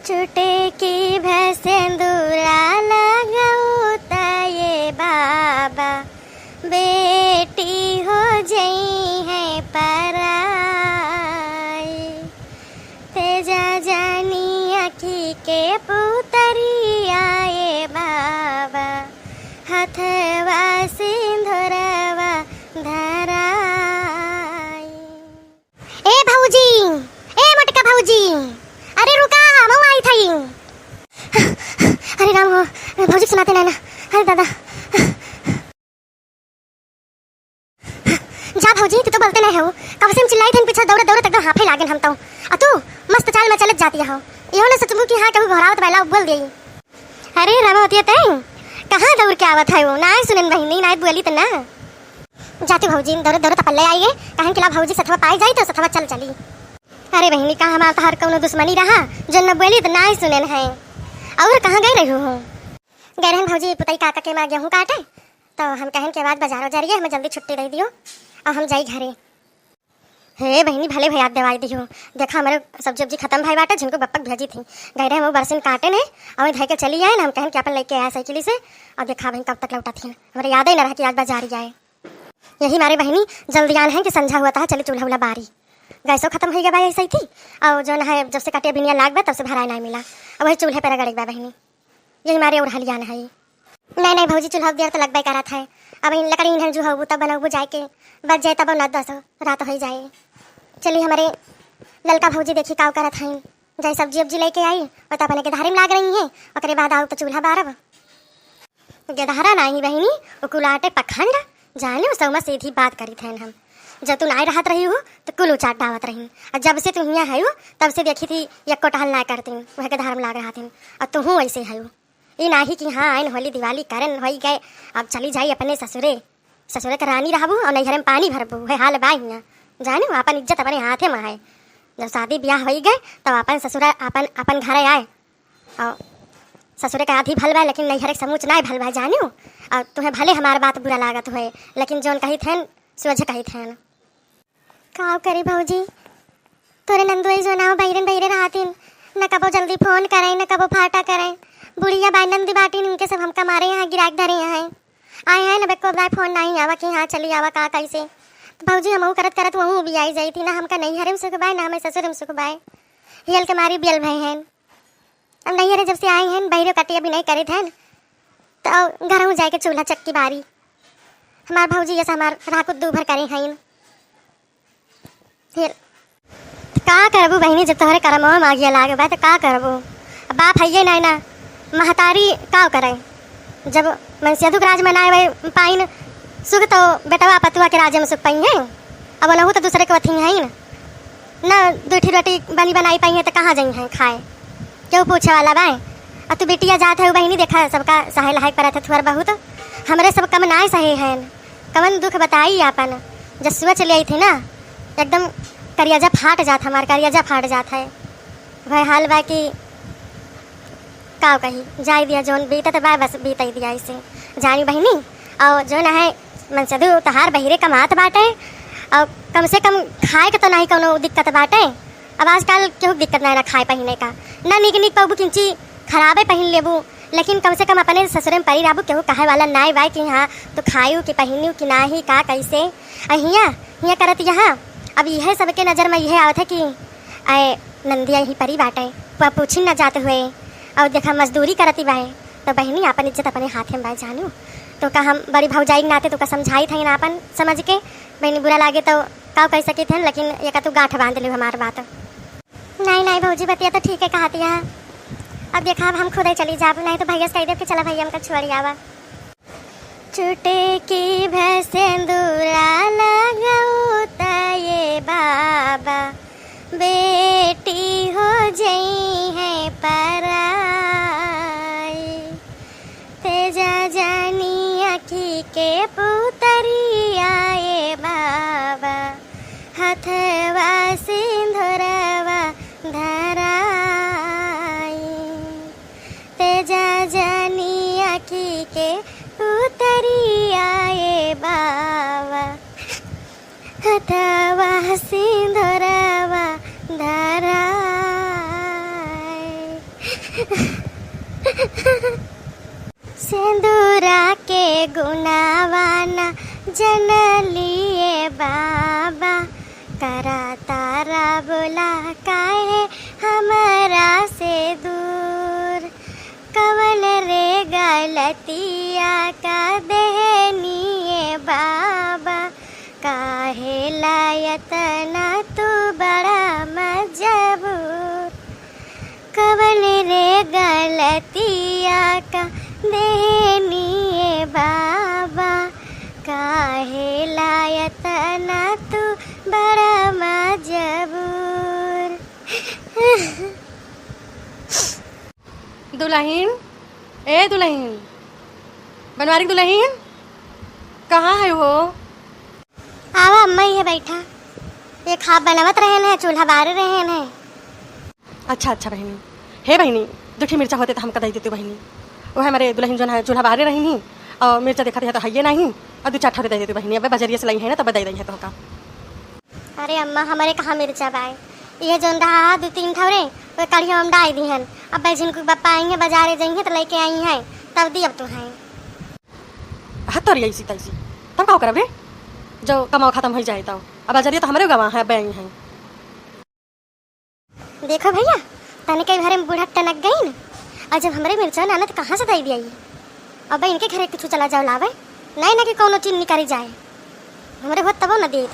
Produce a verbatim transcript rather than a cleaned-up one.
चुटकी भर सेंदूरा लगौता ये बाबा, बेटी हो जइहैं पराई। तेजा जानी अखी के पुतरिया ये बाबा, हथवा सिंदूरवा धराई। ए भौजी, ए मोटका भौजी, अरे रुका, हमहू आई थई। अरे राम हो, भौजी सुनाते नहीं ना। अरे दादा। जा भौजी, तू तो बोलते नहीं हो। कब से हम चिल्लाई थे पीछे, दौड़त दौड़त एकदम हाफे लागेन हम तो। आ तू मस्त चाल में चलत जाती हो। इहो न सोचबू कि हाँ, केहू घरावत बैला बोल देई। अरे रमवतिया तैं, कहाँ दौड़ के आवत है वो? नाय सुनेन बहिनी, नाय बोली त ना। जाती भौजी, दौड़त दौड़त पल्ले आई है, कहन कि ला भौजी सथवा पाई जाई तो सथवा चल चली। अरे बहिनी, का हमार तहार कौनो दुश्मनी रहा, जो न बोली त नाय सुनेन है। और कहाँ गई रही हो? गए रहन भौजी, पुतई काका के माँ गेहूँ काटे, तो हम कहन के बाद बाजारो जा रही है, हमें जल्दी छुट्टी दे दियो और हम जाई घरे। हे बहिनी, भले भैया देवाई दियो। देखा, हमरे सब्जी उब्जी खतम भई बाटे, झिनको बप्पक भेजी थी। गई रहे वो बरसिन काटे ने, और धई के चली आए ना, हम कहन कि अपन लेके आया साइकिल से, और देखा बहिन कब तक लौटा थी, हमरे याद ही ना रहा कि आज बाजार ही आए। यही मारे बहिनी, जल्दी आन है कि संझा हुआ था, चली चूल्हा उल्हा बारी। गैसो खतम हो गया बा ऐसे ही थी, और जो है जब से कटे बिनिया लाग बा तब से भराए ना मिला, अब वही चूल्हे पर रगड़े बा बहिनी। यही मारे और हलियान है। नहीं, नहीं भौजी, चूल्हा दियर तो लगबे करत है। अब इन लकड़ी इन्हन जो हबू तब बनबू जाए के, बच जाए तब न दस रात हो जाए। चली हमरे ललका भौजी देखी काव करत हैं, जाए सब्जी उब्जी लेके आई, और तब अपने के धारी में लाग रही हैं, ओकरे बाद आओ तो चूल्हा बारब। गेदहरा नाही बहिनी, उ कुलाटे पखंड, जाने उ सौमा सीधी बात करी थैन हम। जब तू नाय रहत रही हो, तो कुल उचाट डावत रही। और जब से तू हियाँ है हो, तब से देखी थी, यक्को टहल ना करती, वह के धार में लाग रहा थी। और तू हूँ ऐसे है हो। ई नाही कि हाँ, आइन होली दिवाली करन होई गए, अब चली जाई अपने ससुरे। ससुरे के रानी रहबू और नैहरे में पानी भरबू, है हाल बा हियाँ। जाने हो, अपन इज्जत अपने हाथे में है। जब शादी ब्याह होई गए, तब अपन ससुरा, अपन, अपन घरे आए। और ससुरे के आधी भल बा, लेकिन नैहरे के समूच नाय भल बा, जानियो। और तुम्हें भले हमार बात बुरा लागत होए, लेकिन जौन कही थैन, सोझ कही थैन। का करी भौजी, तोरे नंदुई जो ना हो, बहिरे बहिरे रहतिन, न कबो जल्दी फोन करे, न कबो फाटा करे। बुढ़िया बाई नंदी बाटिन, इनके सब हमका मारे यहाँ गिराक धरे यहाँ है। आए हैं न बेको बाई फोन नहीं आवा कि हाँ चली आवा का कैसे। तो भौजी हमहू करत करत वहू भी आई जाई थी, ना हमका नैहरे में सुख बाय, ना हमें ससुर में सुख बाय। हियल के मारी बियल भय हैं। अब नैहरे जब से आई हैं, बहिरो कटिया भी नहीं करित हैं, तो घरहू जाए के चूल्हा चक्की बारी। हमार भौजी जैसे हमार राकुत दू भर करे हैं। फिर का करबू बहिनी, जब तोहरे करमवा में आगिया लागे बा, तो का करबू? अब बाप हइये नाय ना, महतारी का करे? जब मनसेधु के राज में नाय वही पाइन सुख, तो बेटवा पतुआ के राज में सुख पाई है। अब ओनहु तो दूसरे के वथी हैं ना, दुइ ठी रोटी बनी बनाई पाई है तो कहाँ जाई हैं खाए? केहू पूछे वाला बाय? आ तू बिटिया जात है बहिनी, देखा सबका सहाय लहाय परत है थोर बहुत, हमरे सब कम नाय सहे हैं। कवन दुख बताई आपन, जब सुबह चली आई थी ना, एकदम करियाजा फाट जात, हमार करियाजा फाट जात है। वह हाल बा कि का कही, जाई दिया, जौन बीतत बा बस बीताई दिया इसे, जानी बहिनी। और जो ना है मनसेधु तहार बहिरे कमात बाटे, और कम से कम खाए के तो नहीं कौनो दिक्कत बाटे। अब आजकल केहू दिक्कत नहीं ना खाए पहिने का, ना नीक नीक पौबू किंची खराबे पहिन लेबू, लेकिन कम से कम अपने ससुरे में परी रहबू, केहू कहे वाला नाय बाय कि हाँ तू खायू कि पहिनू कि नाही का कैसे। आ हियाँ, हियाँ करत यहाँ, अब यह सबके नजर में यह आवत है कि आए नंदिया ही परी बाटे, प-, पूछी न जात हुए। और देखा मजदूरी करती बाय, तो बहिनी आपन इज्जत अपने हाथे में बाय जानू। तो का हम बड़ी भौजाई के नाते तो का समझाई थे ना आपन समझ के, बहिनी बुरा लागे तो का कह सकी थे, लेकिन ये का तू गांठ बांध लियो हमार बात। नहीं, नहीं भौजी, बतिया तो ठीक है कहत यहाँ। अब देखा, अब हम खुदे चली जाब, नहीं तो भैया से कह देब कि चला भैया हमका छोड़ आवा। चुटकी भर सेंदूरा लगौता ये बाबा, बेटी हो जइहैं पराई। तेजा जानी अखी के पुतरिया ए बाबा, हथवा सिंदूरवा धराई। तेजा जानी अखी के पुतरिया ए बाबा, हथवा सिंदूरवा धराए। सेंदूरा के गुनावा ना जनलिए बाबा, करा तारा बोला काहे हमरा से दूर। कवन रे गलतिया का देहनिए बाबा, काहे ला यतना तू बड़ा मजबूर। कवन रे गलतिया का देहनिए बाबा, काहे ला यतना तू बड़ा मजबूर। दुलहिन, ए दुलहिन, बनवारी दुलहिन, कहाँ है हो? आवा अम्मा, इहे बैठा। ये खा बनावत रहेन है, चूल्हा बारे रहेन है। अच्छा, अच्छा बहिनी। हे बहिनी, दुइ ठी मिर्चा होते त हमका दइ देते बहिनी। वह हमरे दुलहिन जौन है चूल्हा बारे रहिन ही, और मिर्चा देखत है त हइये नाहीं, और दुइ चार ठा दइ देते बहिनी। अबे बजरिया से लइहैं ना, तब दइ दइहैं तोहका। अरे अम्मा, हमरे कहाँ मिर्चा बाय? इहे जौन रहा हा दुइ तीन ठौरे, ओए कढ़िया हम डाइ दिहन। अब बैझिन कुल बप्पा अइहैं, बजारे जइहैं त लइके अइहैं, तब दियब तुहैं। हत तोरी ऐसी तैसी, तब का करब रे? जो कमाओ खतम होइ जाए तब। अब बजरिया त हमरे गवा है, अबे अइहैं। देखो भइया, तनिक भरे में बूढ़ा टनक गइन, और जब हमरे मिर्चा ना आना त कहाँ से दइ दिया ये? अब इनके घरे कुछ चला जाओ लावे, नाहीं ना कि कौनो चीज निकारी जाए, हमरे होत तबो न देत।